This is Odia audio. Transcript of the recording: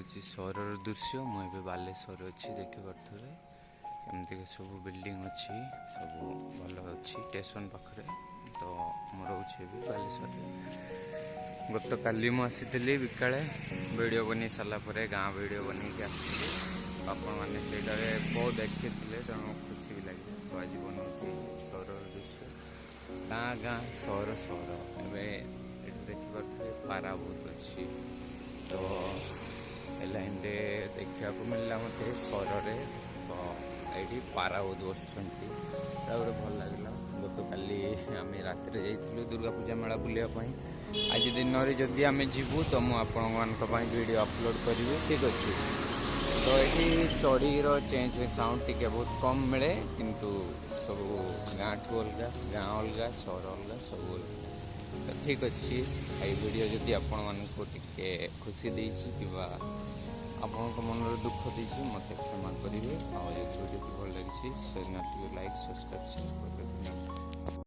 ହେଉଛି ସହରର ଦୃଶ୍ୟ। ମୁଁ ଏବେ ବାଲେଶ୍ୱର ଅଛି। ଦେଖିପାରୁଥିବେ କେମିତିକା ସବୁ ବିଲ୍ଡିଂ ଅଛି, ସବୁ ଭଲ ଅଛି ଷ୍ଟେସନ ପାଖରେ। ତ ମୁଁ ରହୁଛି ଏବେ ବାଲେଶ୍ୱରରେ। ଗତକାଲି ମୁଁ ଆସିଥିଲି ବିକାଳେ, ଭିଡ଼ିଓ ବନେଇ ସାରିଲା ପରେ ଗାଁ ଭିଡ଼ିଓ ବନେଇକି ଆସିଥିଲି। ଆପଣମାନେ ସେଇଟାରେ ବହୁତ ଦେଖିଥିଲେ, ତେଣୁ ଖୁସି ବି ଲାଗିଲା। ତ ଆଜି ବନଉଛି ସହରର ଦୃଶ୍ୟ। ଗାଁ ଗାଁ, ସହର ସହର। ଏବେ ଏଠି ଦେଖିପାରୁଥିବେ ପାରା ବହୁତ ଅଛି। ତ ଏ ଲାଇନରେ ଦେଖିବାକୁ ମିଳିଲା ମୋତେ ସହରରେ। ତ ଏଇଠି ପାରା ବହୁତ ବସୁଛନ୍ତି, ତାପରେ ଭଲ ଲାଗିଲା। ଗତକାଲି ଆମେ ରାତିରେ ଯାଇଥିଲୁ ଦୁର୍ଗା ପୂଜା ମେଳା ବୁଲିବା ପାଇଁ। ଆଜି ଦିନରେ ଯଦି ଆମେ ଯିବୁ, ତ ମୁଁ ଆପଣମାନଙ୍କ ପାଇଁ ଭିଡ଼ିଓ ଅପଲୋଡ଼ କରିବି। ଠିକ୍ ଅଛି। ତ ଏଠି ଚଢ଼ିର ଚେଁ ଚେଁ ସାଉଣ୍ଡ ଟିକେ ବହୁତ କମ୍ ମିଳେ, କିନ୍ତୁ ସବୁ ଗାଁଠୁ ଅଲଗା। ଗାଁ ଅଲଗା, ସହର ଅଲଗା, ସବୁ ଅଲଗା। ତ ଠିକ୍ ଅଛି, ଏଇ ଭିଡ଼ିଓ ଯଦି ଆପଣମାନଙ୍କୁ ଟିକେ ଖୁସି ଦେଇଛି କିମ୍ବା ଆପଣଙ୍କ ମନରେ ଦୁଃଖ ଦେଇଛି, ମୋତେ କ୍ଷମା କରିବେ। ଆଉ ଯଦି ଭିଡ଼ିଓଟି ଭଲ ଲାଗିଛି, ଚ୍ୟାନେଲଟିକୁ ଲାଇକ୍, ସବସ୍କ୍ରାଇବ୍, ସେୟାର କରିବେ। ଧନ୍ୟବାଦ।